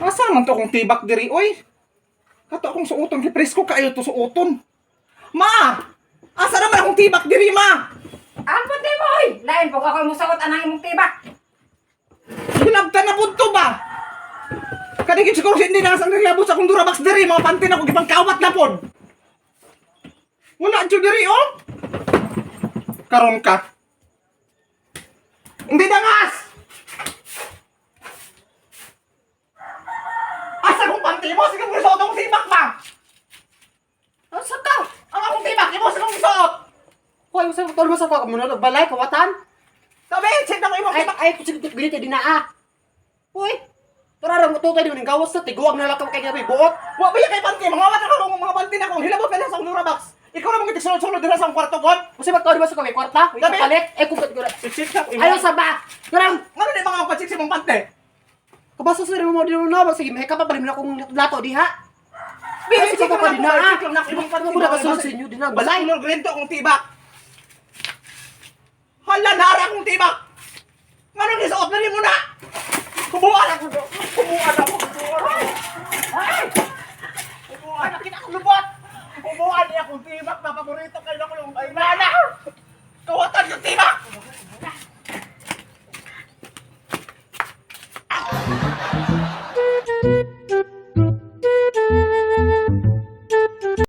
Asa man to akong tibak diri, oy? Kato akong suoton, kay presko kaayo to suoton. Ma! Asa naman akong tibak diri, ma? Ampot ni mo, oy! Lain po ako musuot anang imong tibak. Hilabtan na pud to ba? Kanigit siguro hindi na sa nilabot sa akong Durabox diri, mga panty na ko gipangkawat na pod. Wala jud diri, oh. Karon ka. Hindi dangas! Asa kong panty mo? Sige mo suot akong tibak ma! Asa ka? Ang akong tibak, imo sa kong gisuot! Hoy, usa ka tulmo sa ko mo na balay kawatan. Sabi, check na ko imong Ay tibak. ay ko sige gilite din na ah. Hoy. Tara ra mo to tayo ning gawas sa tiguang na lang ka kay gabi buot. Wa ba kay panty? Mga wala ka mga panty na akong hilabot ka na sa akong Durabox. Ikaw na mong gitigsulod-sulod dira sa akong kwarto god. Usa ba to ba sa kay kwarta? Uy, Gabi. kapalit. Eh kung I-check na ko imo. Ayo sa ba. Garang Ngano di mga pa-check sa imong pante? kabasa sa mo di na sige may ka pa rin na akong lato diha. Bi, Ay, check sige lang pa din ako, na, ah. check lang na ako imong panty. Ano ko nakasulod sa inyo din na Balay balay. nor grento akong tibak. Hala nara akong tibak. Ngano gisuot na nimo na? Kubuan ako. Kubuan ako. Kubuan. Ay! Kubuan Kita akong lubot. Kubuan niya akong tibak na paborito ka